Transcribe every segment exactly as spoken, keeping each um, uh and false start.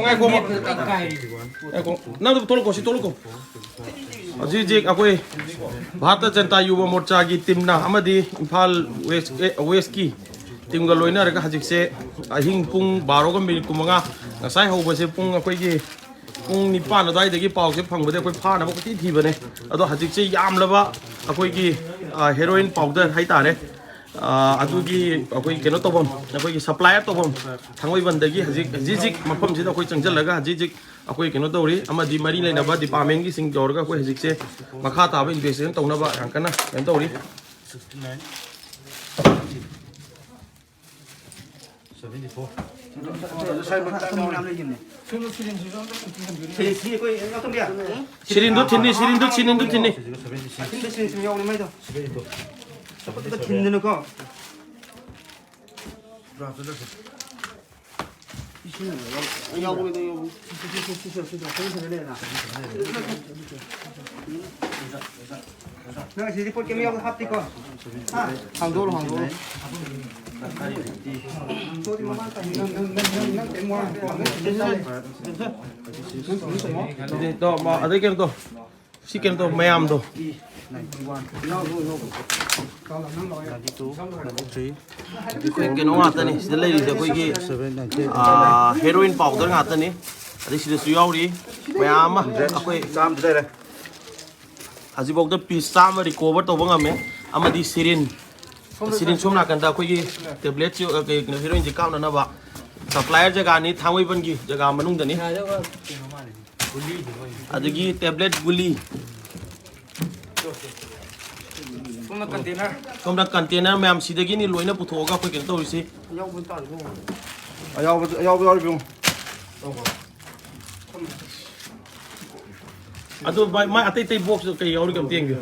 ꯉꯥꯏꯈꯣ, ꯉꯥꯏꯈꯣ꯫ ꯅꯪ ꯑꯗꯨ ꯊꯣꯛꯂꯛꯈꯣ, ꯁꯤ ꯊꯣꯛꯂꯛꯈꯣ꯫ ꯍꯧꯖꯤꯛ ꯍꯧꯖꯤꯛ ꯑꯩꯈꯣꯏ ꯚꯥꯔꯇ ꯖꯅꯇꯥ ꯌꯨꯕ ꯃꯣꯔꯆꯥꯒꯤ ꯇꯤꯝꯅ ꯑꯃꯗꯤ ꯏꯝꯐꯥꯜ ꯋꯦꯁ, ꯑꯦ, ꯋꯦꯁꯀꯤ ꯇꯤꯝꯒ ꯂꯣꯏꯅꯔꯒ ꯍꯧꯖꯤꯛꯁꯦ ꯑꯍꯤꯡ ꯄꯨꯡ ꯕꯥꯔꯣꯒ ꯃꯤꯅꯤꯠ ꯀꯨꯟꯃꯉꯥ, ꯉꯁꯥꯏ ꯍꯧꯕꯁꯦ ꯄꯨꯡ ꯑꯩꯈꯣꯏꯒꯤ ꯄꯨꯡ ꯅꯤꯄꯥꯟ ꯑꯗꯨꯋꯥꯏꯗꯒꯤ ꯄꯥꯎꯁꯦ ꯐꯪꯕꯗ ꯑꯩꯈꯣꯏ ꯐꯥꯅꯕ ꯀꯣꯏꯊꯤ ꯊꯤꯕꯅꯦ꯫ ꯑꯗꯣ ꯍꯧꯖꯤꯛꯁꯦ ꯌꯥꯝꯂꯕ ꯑꯩꯈꯣꯏꯒꯤ, ꯑ, ꯍꯦꯔꯣꯏꯟ ꯄꯥꯎꯗꯔ ꯍꯥꯏꯇꯥꯔꯦ꯫ ꯑ, ꯑꯗꯨꯒꯤ ꯑꯩꯈꯣꯏ ꯀꯩꯅꯣ ꯇꯧꯐꯝ, ꯑꯩꯈꯣꯏꯒꯤ ꯁꯄ꯭ꯂꯥꯏꯌꯔ ꯇꯧꯐꯝ ꯊꯥꯡꯃꯩꯕꯟꯗꯒꯤ ꯍꯧꯖꯤꯛ, ꯍꯧꯖꯤꯛ ꯍꯧꯖꯤꯛ ꯃꯐꯝꯁꯤꯗ ꯑꯩꯈꯣꯏ ꯆꯪꯁꯤꯜꯂꯒ ꯍꯧꯖꯤꯛ ꯍꯧꯖꯤꯛ ꯑꯩꯈꯣꯏ ꯀꯩꯅꯣ ꯇꯧꯔꯤ, ꯑꯃꯗꯤ ꯃꯔꯤ ꯂꯩꯅꯕ ꯗꯤꯄꯥꯔꯠꯃꯦꯟꯒꯤꯁꯤꯡ ꯇꯧꯔꯒ ꯑꯩꯈꯣꯏ ꯍꯧꯖꯤꯛꯁꯦ ꯃꯈꯥ ꯇꯥꯕ ꯏꯟꯚꯦꯁꯇꯤꯒꯦꯁꯟ ꯇꯧꯅꯕ ꯌꯥꯝ ꯀꯟꯅ ꯀꯩꯅꯣ ꯇꯧꯔꯤ꯫ ꯁꯤꯔꯤꯟꯗꯣ ꯊꯤꯟꯅꯤ, ꯁꯤꯔꯤꯟꯗꯣ, ꯁꯤꯔꯤꯟꯗꯣ ꯊꯤꯟꯅꯤ꯫ ꯊꯤꯟꯗꯅꯀꯣ꯫ ꯅꯪ ꯑꯁꯤꯗꯤ ꯄꯣꯠ ꯀꯩꯝ ꯌꯥꯎꯕ ꯍꯥꯞꯇꯦꯀꯣ? ꯍꯥ? ꯍꯥꯡꯗꯣꯛꯎꯔꯣ, ꯍꯥꯡꯗꯣꯛꯎꯔꯣ꯫ ꯅꯪ, ꯅꯪ, ꯅꯪ, ꯅꯪ, ꯅꯪ ꯀꯩꯝ ꯋꯥꯔꯨꯅꯨ꯫ ꯑꯗꯨꯗꯤ ꯇꯧ, ꯃꯥ, ꯑꯗꯩ ꯀꯩꯅꯣ ꯇꯧ꯫ ꯁꯤ ꯀꯩꯅꯣ ꯇꯧ, ꯃꯌꯥꯝꯗꯣ꯫ ꯑꯩꯈꯣꯏ ꯀꯩꯅꯣ ꯉꯥꯛꯇꯅꯤ ꯁꯤꯗ ꯂꯩꯔꯤꯁꯦ, ꯑꯩꯈꯣꯏꯒꯤ, ꯑꯥ, ꯍꯦꯔꯣꯏꯟ ꯄꯥꯎꯗꯔ ꯉꯥꯛꯇꯅꯤ꯫ ꯑꯗꯩ ꯁꯤꯗꯁꯨ ꯌꯥꯎꯔꯤ ꯃꯌꯥꯝ ꯑꯃ꯫ ꯑꯩꯈꯣꯏ ꯆꯥꯝꯗ ꯂꯩꯔꯦ꯫ ꯍꯧꯖꯤꯛꯐꯥꯎꯗ ꯄꯤꯁ ꯆꯥꯝꯃ ꯔꯤꯀꯣꯚꯔ ꯇꯧꯕ ꯉꯝꯃꯦ꯫ ꯑꯃꯗꯤ ꯁꯤꯔꯤꯟ, ꯁꯤꯔꯤꯟ ꯁꯣꯝ ꯅꯥꯀꯟꯗ ꯑꯩꯈꯣꯏꯒꯤ ꯇꯦꯕ꯭ꯂꯦꯠꯁꯤ, ꯑ, ꯀꯩ, ꯍꯦꯔꯣꯏꯟꯁꯤ ꯀꯥꯞꯅꯅꯕ ꯁꯄ꯭ꯂꯥꯏꯌꯔ ꯖꯒꯥꯅꯤ, ꯊꯥꯡꯃꯩꯕꯟꯒꯤ ꯖꯒꯥ ꯃꯅꯨꯡꯗꯅꯤ꯫ ꯑꯗꯒꯤ ꯇꯦꯕ꯭ꯂꯦꯠ ꯒꯨꯂꯤ꯫ ꯁꯣꯝꯅ ꯀꯟꯇꯦꯅꯔ꯫ ꯁꯣꯝꯗ ꯀꯟꯇꯦꯅꯔ ꯃꯌꯥꯝ ꯁꯤꯗꯒꯤꯅꯤ ꯂꯣꯏꯅ ꯄꯨꯊꯣꯛꯑꯒ ꯑꯩꯈꯣꯏ ꯀꯩꯅꯣ ꯇꯧꯔꯤꯁꯤ꯫ ꯑꯌꯥꯎꯕ ꯇꯥꯔꯤꯕꯣ? ꯑꯌꯥꯎꯕ, ꯑꯌꯥꯎꯕ ꯌꯥꯎꯔꯤꯕꯣ? ꯑꯗꯨ ꯃꯥꯏ, ꯃꯥꯏ ꯑꯇꯩ ꯑꯇꯩ ꯕꯣꯛꯁ ꯀꯩ ꯌꯥꯎꯔꯤꯒꯦ ꯑꯝꯇ ꯌꯦꯡꯕꯤꯌꯨ꯫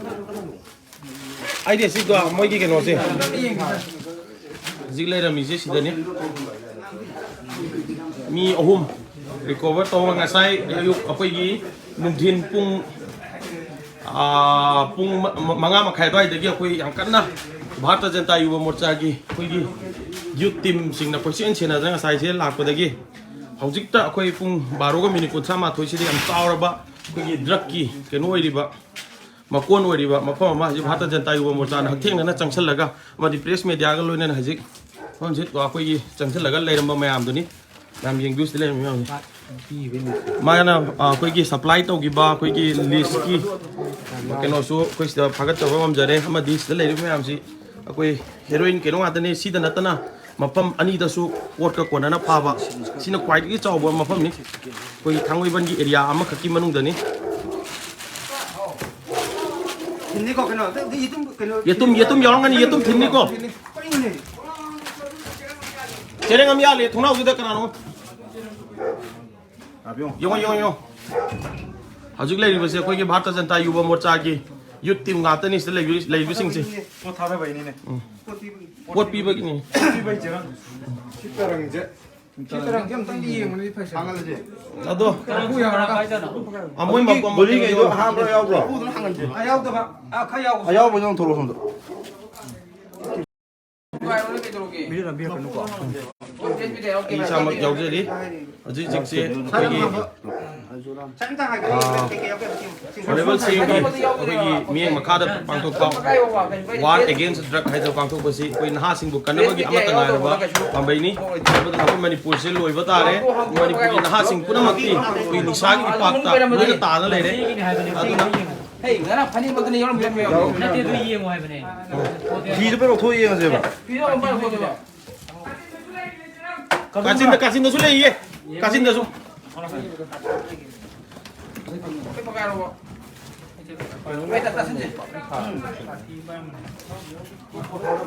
ꯑꯩꯗꯤ ꯑꯁꯤꯗꯣ ꯃꯣꯏꯒꯤ ꯀꯩꯅꯣꯁꯦ ꯍꯧꯖꯤꯛ ꯂꯩꯔꯝꯃꯤꯁꯦ ꯁꯤꯗꯅꯤ꯫ ꯃꯤ ꯑꯍꯨꯝ ꯔꯤꯀꯣꯚꯔ ꯇꯧꯔ ꯉꯁꯥꯏ ꯑꯌꯨꯛ ꯑꯩꯈꯣꯏꯒꯤ ꯅꯨꯡꯊꯤꯟ ꯄꯨꯡ, ꯑꯥ, ꯄꯨꯡ ꯃ-, ꯃ-, ꯃꯉꯥ ꯃꯈꯥꯏ ꯑꯗꯨꯋꯥꯏꯗꯒꯤ ꯑꯩꯈꯣꯏ ꯌꯥꯝ ꯀꯟꯅ ꯚꯥꯔꯇ ꯖꯅꯇꯥ ꯌꯨꯕ ꯃꯣꯔꯆꯥꯒꯤ ꯑꯩꯈꯣꯏꯒꯤ ꯌꯨꯠ ꯇꯤꯝꯁꯤꯡꯅ ꯀꯣꯏꯆꯦꯟ ꯆꯦꯟꯅꯗꯅ ꯉꯁꯥꯏꯁꯦ ꯂꯥꯛꯄꯗꯒꯤ ꯍꯧꯖꯤꯛꯇ ꯑꯩꯈꯣꯏ ꯄꯨꯡ ꯕꯥꯔꯣꯒ ꯃꯤꯅꯤꯠ ꯀꯨꯟꯊ꯭ꯔꯥ ꯃꯥꯊꯣꯏꯁꯤꯗ ꯌꯥꯝ ꯆꯥꯎꯔꯕ ꯑꯩꯈꯣꯏꯒꯤ ꯗ꯭ꯔꯒꯀꯤ ꯀꯩꯅꯣ ꯑꯣꯏꯔꯤꯕ, ꯃꯀꯣꯟ ꯑꯣꯏꯔꯤꯕ ꯃꯐꯝ ꯑꯃ ꯍꯧꯖꯤꯛ ꯚꯥꯔꯇ ꯖꯅꯇꯥ ꯌꯨꯕ ꯃꯣꯔꯆꯥꯅ ꯍꯛꯊꯦꯡꯅꯅ ꯆꯪꯁꯤꯜꯂꯒ ꯑꯃꯗꯤ ꯄ꯭ꯔꯦꯁ ꯃꯦꯗꯤꯌꯥꯒ ꯂꯣꯏꯅꯅ ꯍꯧꯖꯤꯛ ꯍꯧꯖꯤꯛ ꯑꯩꯈꯣꯏꯒꯤ ꯆꯪꯁꯤꯜꯂꯒ ꯂꯩꯔꯝꯕ ꯃꯌꯥꯝꯗꯨꯅꯤ꯫ ꯃꯌꯥꯝ ꯌꯦꯡꯕꯤꯌꯨ, ꯁꯤꯗ ꯂꯩꯔꯝꯃꯤ ꯃꯌꯥꯝꯁꯦ꯫ ꯃꯥꯅ, ꯑ, ꯑꯩꯈꯣꯏꯒꯤ ꯁꯄ꯭ꯂꯥꯏ ꯇꯧꯈꯤꯕ ꯑꯩꯈꯣꯏꯒꯤ ꯂꯤꯁꯀꯤ ꯀꯩꯅꯣꯁꯨ ꯑꯩꯈꯣꯏ ꯁꯤꯗ ꯐꯥꯒꯠꯆꯕ ꯉꯝꯖꯔꯦ꯫ ꯑꯃꯗꯤ ꯁꯤꯗ ꯂꯩꯔꯤꯕ ꯃꯌꯥꯝꯁꯤ ꯑꯩꯈꯣꯏ ꯍꯦꯔꯣꯏꯟ ꯀꯩꯅꯣ ꯉꯥꯛꯇꯅꯦ꯫ ꯁꯤꯗ ꯅꯠꯇꯅ ꯃꯐꯝ ꯑꯅꯤꯗꯁꯨ ꯄꯣꯠꯀ ꯀꯣꯟꯅꯅ ꯐꯥꯕ, ꯁꯤꯅ ꯈ꯭ꯋꯥꯏꯗꯒꯤ ꯆꯥꯎꯕ ꯃꯐꯝꯅꯤ꯫ ꯑꯩꯈꯣꯏꯒꯤ ꯊꯥꯡꯃꯩꯕꯟꯒꯤ ꯑꯦꯔꯤꯌꯥ ꯑꯃꯈꯛꯀꯤ ꯃꯅꯨꯡꯗꯅꯤ꯫ ꯊꯤꯟꯅꯤꯀꯣ, ꯀꯩꯅꯣ, ꯑꯇꯩ ꯌꯦꯇꯨꯝ, ꯀꯩꯅꯣ, ꯌꯦꯇꯨꯝ, ꯌꯦꯇꯨꯝ ꯌꯥꯎꯔꯝꯒꯅꯤ, ꯌꯦꯇꯨꯝ ꯊꯤꯟꯅꯤꯀꯣ꯫ ꯀꯩꯅꯣꯅꯦ? ꯆꯦꯔꯪ ꯑꯃ ꯌꯥꯜꯂꯦ ꯊꯣꯡꯅꯥꯎꯗꯨꯗ, ꯀꯅꯥꯅꯣ? ꯌꯦꯡꯉꯣ, ꯌꯦꯡꯉꯣ, ꯌꯦꯡꯉꯣ꯫ ꯍꯧꯖꯤꯛ ꯂꯩꯔꯤꯕꯁꯦ ꯑꯩꯈꯣꯏꯒꯤ ꯚꯥꯔꯇ ꯖꯅꯇꯥ ꯌꯨꯕ ꯃꯣꯔꯆꯥꯒꯤ ꯌꯨꯠ ꯇꯤꯝ ꯉꯥꯛꯇꯅꯤ ꯁꯤꯗ ꯂꯩꯕꯤ-, ꯂꯩꯕꯁꯤꯡꯁꯦ꯫ ꯄꯣꯠ ꯊꯥꯗꯕꯩꯅꯤꯅꯦ꯫ ꯎꯝ꯫ ꯄꯣꯠ ꯄꯤꯕꯒꯤꯅꯦ꯫ ꯄꯤꯕꯩ ꯆꯦꯔꯪ꯫ ꯁꯤ ꯇꯔꯪꯁꯦ꯫ ꯁꯤ ꯇꯔꯪꯁꯦ ꯑꯝꯇꯪꯗꯤ ꯌꯦꯡꯕꯅꯗꯤ ꯐꯩ, ꯁꯥꯔ꯫ ꯍꯥꯡꯍꯜꯂꯁꯦ꯫ ꯑꯗꯣ, ꯃꯀꯨ ꯌꯥꯎꯔꯒ꯫ ꯑ, ꯃꯣꯏ ꯃ-, ꯃ-, ꯒꯨꯂꯤꯈꯩꯗꯣ ꯑꯍꯥꯟꯕ ꯌꯥꯎꯕ꯭ꯔꯣ? ꯑ, ꯌꯥꯎꯗꯕ꯫ ꯑ, ꯈꯔ ꯌꯥꯎꯕ꯫ ꯑꯌꯥꯎꯕꯗꯣ ꯑꯃꯨꯛ ꯊꯣꯛꯂꯛꯑꯣ ꯁꯣꯝꯗ꯫ ꯑꯩ ꯏꯁꯥꯃꯛ ꯌꯥꯎꯖꯔꯤ꯫ ꯍꯧꯖꯤꯛ ꯍꯧꯖꯤꯛꯁꯦ ꯑꯩꯈꯣꯏꯒꯤ, ꯑꯥ, ꯑꯣꯅꯦꯕꯜ ꯁꯤ ꯑꯦꯝꯒꯤ ꯑꯩꯈꯣꯏꯒꯤ ꯃꯤꯠꯌꯦꯡ ꯃꯈꯥꯗ ꯄꯥꯡꯊꯣꯛꯄ War Against Drug ꯍꯥꯏꯗꯅ ꯄꯥꯡꯊꯣꯛꯄꯁꯤ ꯑꯩꯈꯣꯏ ꯅꯍꯥꯁꯤꯡꯕꯨ ꯀꯟꯅꯕꯒꯤ ꯑꯃꯠꯇ ꯉꯥꯏꯔꯕ ꯄꯥꯝꯕꯩꯅꯤ꯫ ꯃꯗꯨꯅ ꯑꯩꯈꯣꯏ ꯃꯅꯤꯄꯨꯔꯁꯦ ꯂꯣꯏꯕ ꯇꯥꯔꯦ꯫ ꯃꯅꯤꯄꯨꯔꯒꯤ ꯅꯍꯥꯁꯤꯡ ꯄꯨꯝꯅꯃꯛꯇꯤ ꯑꯩꯈꯣꯏ ꯅꯤꯁꯥꯒꯤ ꯏꯄꯥꯛꯇ ꯂꯣꯏꯅ ꯇꯥꯅ ꯂꯩꯔꯦ꯫ ꯑꯗꯨꯅ ꯍꯦ, ꯉꯔꯥꯡ ꯐꯅꯦꯛ ꯃꯛꯇꯅ ꯌꯥꯎꯔꯝꯕ ꯌꯥꯎꯔꯝꯃꯦ꯫ ꯅꯠꯇꯦ, ꯑꯗꯨ ꯌꯦꯡꯉꯣ ꯍꯥꯏꯕꯅꯦ꯫ ꯐꯤꯗꯨ ꯄꯨꯔꯥ ꯂꯧꯊꯣꯛꯑ ꯌꯦꯡꯉꯁꯦꯕ꯫ ꯐꯤꯗꯣ ꯑꯃ ꯄꯥꯏꯔꯣ, ꯐꯣꯇꯣꯗꯣ꯫ ꯀꯥꯆꯤꯟꯗ, ꯀꯥꯆꯤꯟꯗꯁꯨ ꯂꯩꯌꯦ꯫ ꯀꯥꯆꯤꯟꯗꯁꯨ꯫ ꯑꯩ ꯄꯀꯥꯏꯔꯣꯕ꯫ ꯑꯩ ꯇ-, ꯇꯥꯁꯤꯟꯁꯦ꯫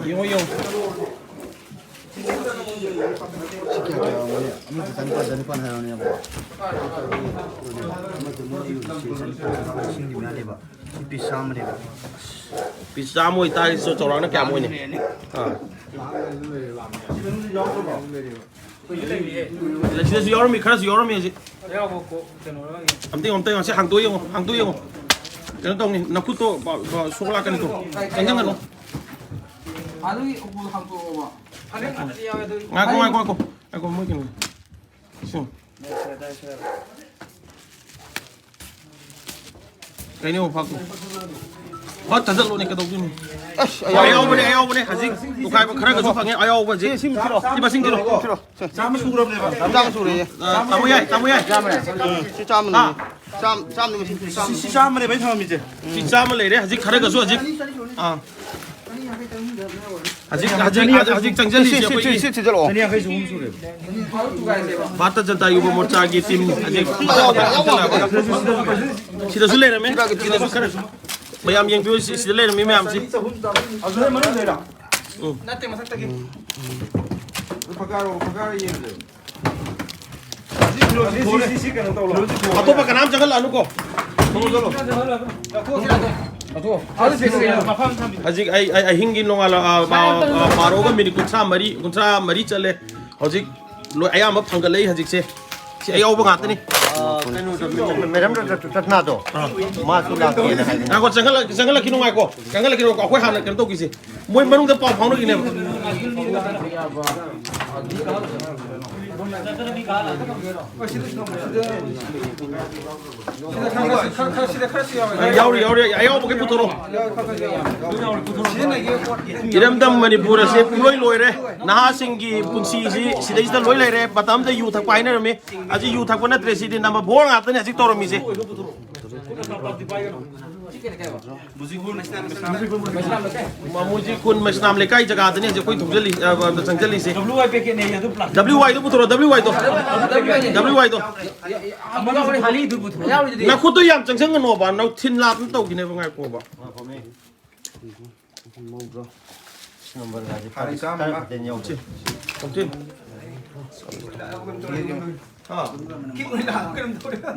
ꯌꯦꯡꯉꯣ, ꯌꯦꯡꯉꯣ꯫ ꯁꯤ ꯀꯌꯥ ꯀꯌꯥ ꯑꯣꯏꯔꯝꯒꯅꯤ? ꯑꯃꯗ ꯆꯅꯤꯄꯥꯟ, ꯆꯅꯤꯄꯥꯟ ꯍꯥꯏꯔꯛꯑꯣꯅꯦ, ꯌꯦꯡꯉꯣ꯫ ꯑꯃꯗ ꯃꯣꯏꯅ ꯌꯣꯜꯂꯤꯁꯦ ꯆꯅꯤꯄꯥꯟ, ꯆꯅꯤꯄꯥꯟ, ꯂꯤꯁꯤꯡꯒꯤ ꯃꯌꯥꯅꯦꯕ꯫ ꯁꯤ ꯄꯤꯁ ꯆꯥꯝꯃꯅꯦꯕ꯫ ꯄꯤꯁ ꯆꯥꯝꯃ ꯑꯣꯏꯇꯥꯔꯗꯤ ꯆꯥꯎꯔꯥꯛꯅ ꯀꯌꯥꯝ ꯑꯣꯏꯅꯤ? ꯑꯥ꯫ ꯁꯤꯗꯁꯨ ꯌꯥꯎꯔꯝꯃꯤ, ꯈꯔꯁꯨ ꯌꯥꯎꯔꯝꯃꯤ ꯍꯧꯖꯤꯛ꯫ ꯑꯝꯇ ꯌꯦꯡꯉꯣ, ꯑꯝꯇ ꯌꯦꯡꯉꯣ, ꯁꯤ ꯍꯥꯡꯗꯣꯛꯑ ꯌꯦꯡꯉꯣ, ꯍꯥꯡꯗꯣꯛꯑ ꯌꯦꯡꯉꯣ꯫ ꯀꯩꯅꯣ ꯇꯧꯅꯤ, ꯅꯈꯨꯠꯇꯣ ꯕ-, ꯕ-, ꯁꯣꯛ ꯂꯥꯛꯀꯅꯤꯀꯣ꯫ ꯆꯪꯁꯤꯟꯒꯅꯨ꯫ ꯑꯗꯨꯒꯤ ꯎꯄꯨꯗꯣ ꯍꯥꯡꯇꯣꯛꯑꯣꯕ꯫ ꯐꯅꯦꯛ ꯉꯥꯛꯇꯗꯤ ꯌꯥꯎꯋꯦ, ꯑꯗꯨ ꯉꯥꯏꯈꯣ, ꯉꯥꯏꯈꯣ, ꯉꯥꯏꯈꯣ꯫ ꯉꯥꯏꯈꯣ, ꯃꯣꯏ ꯀꯩꯅꯣ꯫ ꯁꯨ꯫ ꯀꯩꯅꯣ ꯐꯛ? ꯐꯠ ꯊꯥꯖꯤꯜꯂꯣꯅꯦ, ꯀꯩꯗꯧꯗꯣꯏꯅꯣ? ꯑꯁ, ꯑꯌꯥꯎꯕꯅꯦ, ꯑꯌꯥꯎꯕꯅꯦ, ꯍꯧꯖꯤꯛ ꯇꯣꯈꯥꯏꯕ ꯈꯔꯒꯁꯨ ꯐꯪꯉꯦ, ꯑꯌꯥꯎꯕꯁꯦ꯫ ꯁꯤ, ꯁꯤ ꯃꯨꯛ ꯊꯤꯔꯣ꯫ ꯁꯤ ꯃꯁꯤꯡ ꯊꯤꯔꯣ꯫ ꯊꯤꯔꯣ꯫ ꯁꯦ꯫ ꯆꯥꯝꯃ ꯁꯨꯔꯕꯅꯦꯕ꯫ ꯆꯥꯝꯃ ꯁꯨꯔꯦꯌꯦ꯫ ꯑ, ꯇꯥꯃꯣ ꯌꯥꯏ, ꯇꯥꯃꯣ ꯌꯥꯏ꯫ ꯁꯤ ꯆꯥꯝꯃꯅꯦ꯫ ꯍꯥ? ꯆꯥꯝ-, ꯆꯥꯝꯃꯅꯦ ꯃꯁꯤꯡ ꯊꯤꯔꯣ, ꯆꯥꯝꯃ꯫ ꯁꯤ, ꯁꯤ ꯆꯥꯝꯃꯅꯦꯕ ꯑꯩ ꯊꯝꯃꯝꯃꯤꯁꯦ꯫ ꯁꯤ ꯆꯥꯝꯃ ꯂꯩꯔꯦ, ꯍꯧꯖꯤꯛ ꯈꯔꯒꯁꯨ ꯍꯧꯖꯤꯛ꯫ ꯑꯥ꯫ ꯍꯧꯖꯤꯛ, ꯍꯧꯖꯤꯛ, ꯍꯧꯖꯤꯛ ꯆꯪꯁꯤꯜꯂꯤꯁꯦ ꯁꯤ, ꯁꯤ, ꯑꯩꯈꯣꯏꯒꯤ ꯁꯤ, ꯁꯤ ꯊꯤꯖꯤꯜꯂꯛꯑꯣ꯫ ꯆꯅꯤ ꯌꯥꯡꯈꯩ ꯆꯍꯨꯝ ꯁꯨꯔꯦꯕ꯫ ꯚꯥꯔꯇ ꯖꯅꯇꯥ ꯌꯨꯕ ꯃꯣꯔꯆꯥꯒꯤ ꯇꯤꯝ ꯍꯧꯖꯤꯛ ꯁꯤꯗꯁꯨ ꯂꯩꯔꯝꯃꯦ꯫ ꯁꯤꯗꯁꯨ ꯈꯔ ꯃꯌꯥꯝ ꯌꯦꯡꯕꯤꯌꯨ, ꯁꯤ-, ꯁꯤꯗ ꯂꯩꯔꯝꯃꯤ ꯃꯌꯥꯝꯁꯤ꯫ ꯑꯗꯨꯗꯩ ꯃꯅꯨꯡꯗꯩꯔ? ꯎꯝ꯫ ꯅꯠꯇꯦ, ꯃꯊꯛꯇꯒꯤ꯫ ꯐꯀꯥꯔꯣ, ꯐꯀꯥꯔ ꯌꯦꯡꯁꯦ꯫ ꯁꯤ, ꯁꯤ, ꯁꯤ, ꯁꯤ ꯀꯩꯅꯣ ꯇꯧꯔꯣ꯫ ꯑꯇꯣꯞꯄ ꯀꯅꯥꯝ ꯆꯪꯍꯜꯂꯛꯑꯅꯨꯀꯣ꯫ ꯍꯧꯖꯤꯛ ꯑꯩ, ꯑꯩ ꯑꯍꯤꯡꯒꯤ ꯅꯣꯡꯉꯥꯜꯂ-, ꯑ, ꯑ, ꯑ, ꯕꯥꯔꯣꯒ ꯃꯤꯅꯤꯠ ꯀꯨꯟꯊ꯭ꯔꯥ ꯃꯔꯤ, ꯀꯨꯟꯊ꯭ꯔꯥ ꯃꯔꯤ ꯆꯠꯂꯦ꯫ ꯍꯧꯖꯤꯛ ꯂꯣꯏ, ꯑꯌꯥꯝꯕ ꯐꯪꯒꯠꯂꯛꯏ ꯍꯧꯖꯤꯛꯁꯦ꯫ ꯁꯤ ꯑꯌꯥꯎꯕ ꯉꯥꯛꯇꯅꯤ꯫ ꯃꯦꯗꯥꯝ ꯔꯇꯅꯥꯗꯣ, ꯃꯥꯁꯨ ꯂꯥꯛꯀꯦꯅ ꯍꯥꯏꯕꯅꯤ꯫ ꯉꯥꯏꯈꯣ, ꯆꯪꯍꯜꯂ-, ꯆꯪꯍꯜꯂꯛꯈꯤꯅꯨ, ꯉꯥꯏꯈꯣ꯫ ꯆꯪꯍꯜꯂꯛꯈꯤꯅꯨ, ꯉꯥꯏꯈꯣ꯫ ꯑꯩꯈꯣꯏ ꯍꯥꯟꯅ ꯀꯩꯅꯣ ꯇꯧꯈꯤꯁꯦ꯫ ꯃꯣꯏ ꯃꯅꯨꯡꯗ ꯄꯥꯎ ꯐꯥꯎꯅꯈꯤꯅꯦꯕ꯫ ꯌꯥꯎꯔꯤ, ꯌꯥꯎꯔꯤ꯫ ꯑꯌꯥꯎꯕꯈꯩ ꯄꯨꯊꯣꯔꯛꯑꯣ꯫ ꯏꯔꯝꯗꯝ ꯃꯅꯤꯄꯨꯔ ꯑꯁꯤ ꯄꯨꯡꯂꯣꯏ ꯂꯣꯏꯔꯦ꯫ ꯅꯍꯥꯁꯤꯡꯒꯤ ꯄꯨꯟꯁꯤꯁꯤ ꯁꯤꯗꯩꯁꯤꯗ ꯂꯣꯏ ꯂꯩꯔꯦ꯫ ꯃꯇꯝ ꯑꯃꯗ ꯌꯨ ꯊꯛꯄ ꯍꯥꯏꯅꯔꯝꯃꯤ꯫ ꯍꯧꯖꯤꯛ ꯌꯨ ꯊꯛꯄ ꯅꯠꯇ꯭ꯔꯦ, ꯁꯤꯗꯤ ꯅꯝꯕꯔ ꯐꯣꯔ ꯉꯥꯛꯇꯅꯦ ꯍꯧꯖꯤꯛ ꯇꯧꯔꯝꯃꯤꯁꯦ꯫ ꯃꯃꯨꯖꯤ ꯈꯨꯟ ꯃꯩꯁꯅꯥꯝ ꯂꯩꯀꯥꯏ ꯖꯒꯥꯗꯅꯤ ꯍꯧꯖꯤꯛ ꯑꯩꯈꯣꯏ ꯊꯣꯛꯆꯜꯂꯤ, ꯑ, ꯑ, ꯆꯪꯁꯤꯜꯂꯤꯁꯦ꯫ ꯗꯕ꯭ꯂꯤꯌꯨ ꯋꯥꯏ ꯗꯣ ꯄꯨꯊꯣꯔꯛꯑꯣ, ꯗꯕ꯭ꯂꯤꯌꯨ ꯋꯥꯏ ꯗꯣ꯫ ꯗꯕ꯭ꯂꯤꯌꯨ ꯋꯥꯏ ꯗꯣ꯫ ꯅꯈꯨꯠꯇꯣ ꯌꯥꯝ ꯆꯪꯁꯤꯟꯒꯅꯣꯕ, ꯅꯪ ꯊꯤꯟ ꯂꯥꯞꯅ ꯇꯧꯈꯤꯅꯦꯕ, ꯉꯥꯏꯈꯣꯕ꯫ ꯃꯧꯗ꯭ꯔꯣ? ꯅꯝꯕꯔꯒꯁꯦ ꯍꯥꯟꯅ ꯆꯥꯝꯃ ꯈꯔ ꯈꯛꯇꯅꯤ ꯌꯥꯎꯗꯣꯏꯁꯦ꯫ ꯊꯝꯆꯤꯟ꯫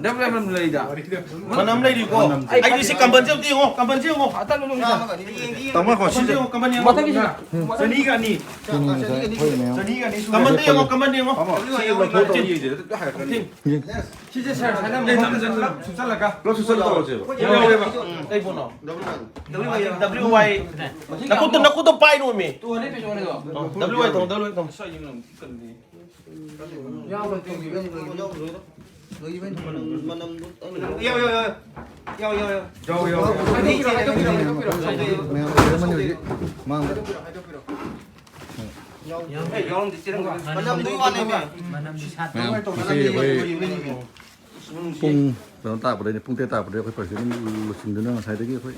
ꯗꯕꯜ ꯑꯦꯝ ꯑꯦꯝ ꯂꯩꯗ꯫ ꯃꯅꯝ ꯂꯩꯔꯤꯀꯣ? ꯑꯩꯗꯤ ꯁꯤ ꯀꯝꯕꯜꯁꯦ ꯑꯝꯇ ꯌꯦꯡꯉꯣ, ꯀꯝꯕꯜꯁꯦ ꯌꯦꯡꯉꯣ꯫ ꯇꯥꯃꯣ, ꯀꯝꯕꯜꯁꯦ ꯁꯤꯁꯦ ꯌꯦꯡꯉꯣ, ꯀꯝꯕꯜ ꯌꯦꯡꯉꯣ꯫ ꯃꯊꯛꯀꯤꯁꯤꯅ꯫ ꯆꯅꯤꯒ ꯑꯅꯤ꯫ ꯆꯅꯤꯒ ꯑꯅꯤ ꯁꯨꯔꯦ꯫ ꯀꯝꯕꯜꯗ ꯌꯦꯡꯉꯣ, ꯀꯝꯕꯜꯗ ꯌꯦꯡꯉꯣ꯫ ꯁꯤ ꯂꯧꯊꯣꯛꯑ ꯌꯦꯡꯁꯦ꯫ ꯁꯤꯁꯦ ꯁꯥꯔ, ꯁꯥꯔ, ꯑꯦ, ꯅꯝꯁꯤꯜꯂꯣ, ꯁꯨꯞꯆꯜꯂꯒ꯫ ꯄꯨꯂꯞ ꯁꯨꯞꯆꯜꯂ ꯇꯧꯔꯁꯦꯕ꯫ ꯌꯥꯎꯋꯦꯕ꯫ ꯀꯩ ꯄꯣꯠꯅꯣ? ꯗꯕ꯭ꯂꯤꯌꯨ ꯋꯥꯏ꯫ ꯅꯈꯨꯠꯇ, ꯅꯈꯨꯠꯇ ꯄꯥꯏꯅꯣꯃꯤ꯫ ꯗꯕ꯭ꯂꯤꯌꯨ ꯋꯥꯏ ꯇꯧ, ꯗꯕ꯭ꯂꯤꯌꯨ ꯋꯥꯏ ꯇꯧ꯫ ꯌꯥꯎ, ꯌꯥꯎ, ꯌꯥꯎ꯫ ꯌꯥꯎ, ꯌꯥꯎ, ꯌꯥꯎ꯫ ꯃꯌꯥꯝ ꯂꯩꯔꯝꯃꯅꯤ ꯍꯧꯖꯤꯛ ꯃꯥꯡꯗ꯫ ꯃꯅꯝꯗꯨꯒꯤ ꯋꯥꯅꯦꯃꯤ꯫ ꯃꯌꯥꯝ ꯉꯁꯤ ꯑꯩꯈꯣꯏ ꯄꯨꯡ ꯀꯩꯅꯣ ꯇꯥꯔꯛꯄꯗꯩꯅꯦ, ꯄꯨꯡ ꯇꯔꯦꯠ ꯇꯥꯔꯛꯄꯗꯩ ꯑꯩꯈꯣꯏ ꯄ꯭ꯔꯁꯤꯗꯦꯟ ꯂꯣꯏꯁꯤꯟꯗꯨꯅ ꯉꯁꯥꯏꯗꯒꯤ ꯑꯩꯈꯣꯏ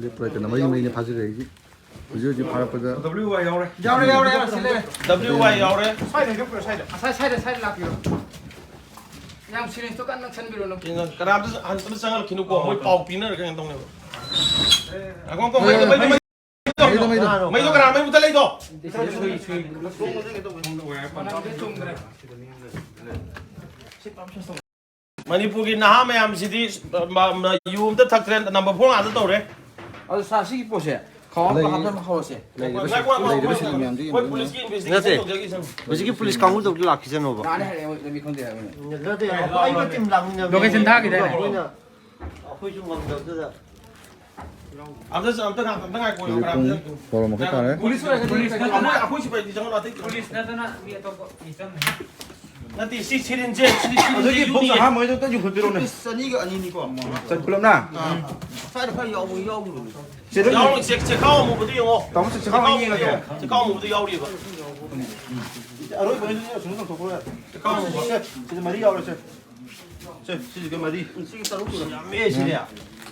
ꯂꯦꯞꯄ ꯂꯩꯇꯅ ꯃꯔꯤ ꯃꯔꯤꯅꯦ ꯐꯥꯖꯤꯜꯂꯛꯏꯁꯦ꯫ ꯍꯧꯖꯤꯛ ꯍꯧꯖꯤꯛ ꯐꯥꯔꯛꯄꯗ W Y ꯌꯥꯎꯔꯦ꯫ ꯌꯥꯎꯔꯦ, ꯌꯥꯎꯔꯦ, ꯌꯥꯎꯔꯦ, ꯁꯤ ꯂꯩꯔꯦ꯫ W Y ꯌꯥꯎꯔꯦ꯫ ꯁ꯭ꯋꯥꯏꯗ ꯍꯦꯛꯇ ꯄꯨꯔꯛꯑꯣ, ꯁ꯭ꯋꯥꯏꯗ꯫ ꯑꯁꯥꯏ, ꯁ꯭ꯋꯥꯏꯗ, ꯁ꯭ꯋꯥꯏꯗ ꯂꯥꯛꯄꯤꯔꯣ꯫ ꯌꯥꯝ ꯁꯦꯔꯤꯌꯁꯇꯣ ꯀꯟꯅ ꯅꯛꯁꯟꯕꯤꯔꯨꯅꯨ꯫ ꯀꯩꯅꯣ, ꯀꯅꯥꯝꯇ ꯍꯟ-, ꯑꯝꯇ ꯆꯪꯍꯜꯂꯛꯈꯤꯅꯨꯀꯣ꯫ ꯃꯣꯏ ꯄꯥꯎ ꯄꯤꯅꯔꯒ ꯀꯩꯅꯣ ꯇꯧꯅꯦꯕ꯫ ꯉꯥꯏꯈꯣ, ꯉꯥꯏꯈꯣ, ꯃꯩꯗꯣ, ꯃꯩꯗꯣ, ꯃꯩꯗꯣ, ꯃꯩꯗꯣ꯫ ꯃꯩꯗꯣ ꯀꯅꯥ ꯃꯩ ꯃꯨꯊꯠꯂꯛꯏꯗꯣ? ꯃꯅꯝꯗꯤ ꯆꯨꯝꯗ꯭ꯔꯦ꯫ ꯃꯅꯤꯄꯨꯔꯒꯤ ꯅꯍꯥ ꯃꯌꯥꯝꯁꯤꯗꯤ, ꯃ-, ꯃ-, ꯌꯨ ꯑꯝꯇ ꯊꯛꯇ꯭ꯔꯦ, ꯅꯝꯕꯔ ꯐꯣꯔ ꯉꯥꯛꯇ ꯇꯧꯔꯦ꯫ ꯑꯗꯣ ꯁꯥꯔ, ꯁꯤꯒꯤ ꯄꯣꯠꯁꯦ ꯈꯥꯎ ꯑꯝꯇ ꯂꯩ-, ꯍꯥꯞꯆꯟꯕ ꯍꯧꯔꯁꯦ꯫ ꯂꯩꯔꯤꯕꯁꯤꯡ, ꯉꯥꯏꯈꯣ, ꯉꯥꯏꯈꯣ, ꯂꯩꯔꯤꯕꯁꯤꯡ ꯃꯌꯥꯝꯗꯨ ꯃꯣꯏ ꯌꯦꯡꯕꯤꯌꯨ꯫ ꯄꯨꯂꯤꯁꯀꯤ ꯏꯟꯚꯦꯁꯇꯤꯒꯦꯁꯟ ꯅꯠꯇꯦ꯫ ꯇꯧꯖꯈꯤꯁꯅꯨ꯫ ꯍꯧꯖꯤꯛꯀꯤ ꯄꯨꯂꯤꯁ ꯀꯥꯡꯕꯨꯗꯣ ꯑꯝꯇ ꯂꯥꯛꯈꯤꯁꯅꯣꯕ꯫ ꯂꯥꯛꯑꯅꯤ ꯍꯥꯏꯔꯛꯑꯦ, ꯃꯣꯏ ꯂꯝꯕꯤ ꯈꯪꯗꯦ ꯍꯥꯏꯕꯅꯤ꯫ ꯅꯠꯇꯦ, ꯑꯩꯈꯣꯏ ꯇꯤꯝ ꯂꯥꯛꯃꯤꯟꯅꯕꯅꯦ꯫ ꯂꯣꯀꯦꯁꯟ ꯊꯥꯈꯤꯗꯥꯏꯅꯦ? ꯑꯩꯈꯣꯏꯅ, ꯑꯩꯈꯣꯏꯁꯨ ꯉꯝꯗꯕꯗꯨꯗ꯫ ꯑꯝꯇ, ꯑꯝꯇ ꯉꯥꯏ-, ꯑꯝꯇ ꯉꯥꯏꯈꯣ, ꯉꯥꯏꯈꯣ꯫ ꯄꯨꯡ ꯕꯥꯔꯣ ꯃꯈꯥꯏ ꯇꯥꯔꯦ꯫ ꯄꯨꯂꯤꯁ ꯑꯣꯏꯔꯒꯗꯤ ꯑꯩꯈꯣꯏ, ꯑꯩꯈꯣꯏ ꯁꯤꯐꯥꯏꯗꯤ ꯆꯪꯍꯜꯂꯣ, ꯑꯇꯩ ꯄꯨꯂꯤꯁ ꯅꯠꯇꯅ ꯃꯤ ꯑꯇꯣꯞꯄ ꯃꯤ ꯆꯪꯗꯦ꯫ ꯅꯠꯇꯦ, ꯁꯤ ꯁꯤꯔꯤꯟꯁꯦ, ꯁꯤ, ꯁꯤ ꯑꯗꯨꯒꯤ ꯁꯤꯔꯤꯟꯁꯦ ꯕꯣꯛꯁ ꯌꯨꯅꯤ꯫ ꯑꯍꯥꯟꯕꯩꯗꯣ ꯑꯝꯇ ꯌꯨꯡꯈꯠꯄꯤꯔꯣꯅꯦ꯫ ꯄꯤꯁ ꯆꯅꯤꯒ ꯑꯅꯤꯅꯤꯀꯣ꯫ ꯆꯠ ꯄꯨꯂꯞꯅ? ꯑꯥ꯫ ꯁ꯭ꯋꯥꯏꯗ ꯈꯔ ꯌꯥꯎꯕ ꯌꯥꯎꯈꯤꯕꯅꯦ꯫ ꯁꯤꯗ ꯌꯥꯎꯔꯤ, ꯆꯦꯛ-, ꯆꯦꯛꯈꯥꯎ ꯑꯃꯨꯕꯗꯨ ꯌꯦꯡꯉꯣ꯫ ꯇꯥꯃꯣ, ꯆꯦꯛꯈꯥꯎ ꯑꯃ ꯌꯦꯡꯉꯒꯦ꯫ ꯆꯦꯛꯈꯥꯎ ꯑꯃꯨꯕꯗꯨ ꯌꯥꯎꯔꯤꯕ꯫ ꯑꯔꯣꯏꯕꯉꯩꯗꯨꯗꯤ ꯑꯁꯣꯝꯗ ꯂꯪꯊꯣꯛꯈ꯭ꯔꯣ ꯌꯥꯔꯦ꯫ ꯆꯦꯛꯈꯥꯎ ꯑꯃꯨꯕ꯫ ꯁꯦ, ꯁꯤꯗ ꯃꯔꯤ ꯌꯥꯎꯔꯦ, ꯁꯦ꯫ ꯁꯦ, ꯁꯤꯁꯤꯒ ꯃꯔꯤ꯫ ꯁꯤꯒꯤ ꯇꯔꯨꯛ ꯁꯨꯔꯦ꯫ ꯌꯥꯝꯃꯦ, ꯁꯤꯗꯤ꯫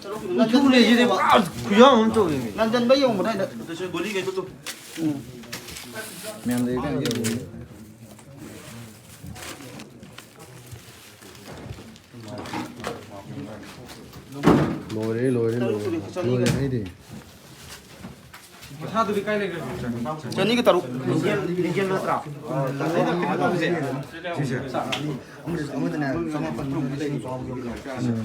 ꯇꯔꯨꯛ ꯁꯨꯔꯦ꯫ ꯎꯊꯨꯅꯦ, ꯁꯤꯗꯤ ꯄꯨꯔꯥ ꯈꯨꯌꯥꯝ ꯑꯃ ꯇꯧꯔꯦꯃꯤ꯫ ꯅꯟꯖꯟꯕ ꯌꯦꯡꯉꯨꯕꯅꯦ ꯑꯩꯅ꯫ ꯑꯗꯨꯁꯨ ꯒꯨꯂꯤꯈꯩꯗꯨ ꯇꯨ꯫ ꯎꯝ꯫ ꯃꯌꯥꯝ ꯂꯩ ꯀꯥꯏꯅ ꯌꯦꯡꯉꯨꯕꯅꯦ꯫ ꯂꯣꯏꯔꯦ, ꯂꯣꯏꯔꯦ, ꯂꯣꯏꯔꯦ꯫ ꯂꯣꯏꯔꯦ ꯍꯥꯏꯗꯤ꯫ ꯃꯁꯥꯗꯨꯗꯤ ꯀꯥꯏ ꯂꯩꯈ꯭ꯔꯒꯦ? ꯆꯅꯤꯒ ꯇꯔꯨꯛ꯫ ꯂꯤꯒꯦꯜ ꯅꯠꯇ꯭ꯔꯥ? ꯁꯤꯁꯦ꯫ ꯑꯃꯗꯅꯦ ꯆꯃꯥꯄꯟ ꯇꯔꯨꯛ ꯂꯩ꯫ ꯎꯝ꯫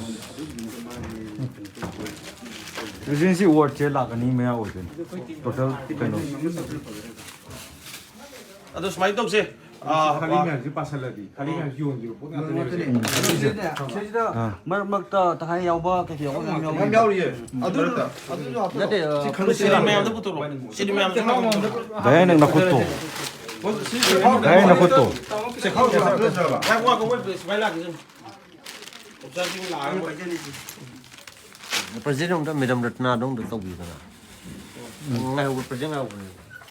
ꯔꯤꯖꯦꯟꯁꯤ ꯋꯥꯔꯗꯁꯦ ꯂꯥꯛ ꯑꯅꯤ ꯃꯌꯥ ꯑꯣꯏꯗꯣꯏꯅꯤ꯫ ꯇꯣꯇꯦꯜ ꯀꯩꯅꯣ꯫ ꯑꯗꯣ ꯁꯨꯃꯥꯏꯅ ꯇꯧꯁꯦ꯫ ꯑꯥ, ꯈꯥꯂꯤ ꯑꯥ꯫ ꯃꯌꯥꯝꯁꯤ ꯄꯥꯁꯜꯂꯗꯤ, ꯈꯥꯂꯤ ꯃꯌꯥꯝꯁꯤ ꯌꯣꯟꯈꯤꯕ ꯄꯣꯠ ꯉꯥꯛꯇꯅꯦꯕ ꯁꯤꯗꯤ꯫ ꯎꯝ꯫ ꯁꯤꯁꯦ, ꯁꯤꯁꯤꯗ ꯑꯥ꯫ ꯃꯔꯛ ꯃꯔꯛꯇ ꯇꯪꯈꯥꯏ ꯌꯥꯎꯕ, ꯀꯩꯀꯩ ꯌꯥꯎꯕ ꯃꯌꯥꯝ ꯌꯥꯎꯔꯤ꯫ ꯃꯌꯥꯝ ꯌꯥꯎꯔꯤꯌꯦ꯫ ꯑꯗꯨ, ꯑꯗꯨꯁꯨ ꯍꯥꯞꯄꯤꯔꯣ꯫ ꯅꯠꯇꯦ, ꯑꯥ, ꯁꯤ ꯈꯪꯗꯦ꯫ ꯁꯤꯗꯤ ꯃꯌꯥꯝꯗ ꯄꯨꯊꯣꯔꯛꯑꯣ꯫ ꯁꯤꯗꯤ ꯃꯌꯥꯝꯗ ꯄꯨꯊꯣꯔꯛꯑꯣ꯫ ꯗꯥꯏ, ꯅꯪ ꯅꯈꯨꯠꯇꯣ꯫ ꯀꯥꯏ ꯅꯈꯨꯠꯇꯣ? ꯄ꯭ꯔꯖꯦꯟ ꯑꯝꯇ ꯃꯦꯗꯥꯝ ꯔꯠꯅꯥꯗꯣ ꯑꯝꯇ ꯇꯧꯕꯤꯌꯨꯗꯅ꯫ ꯉꯥꯏꯍꯧꯕ ꯄ꯭ꯔꯖꯦꯟ ꯉꯥꯏꯍꯧꯕꯅꯦ꯫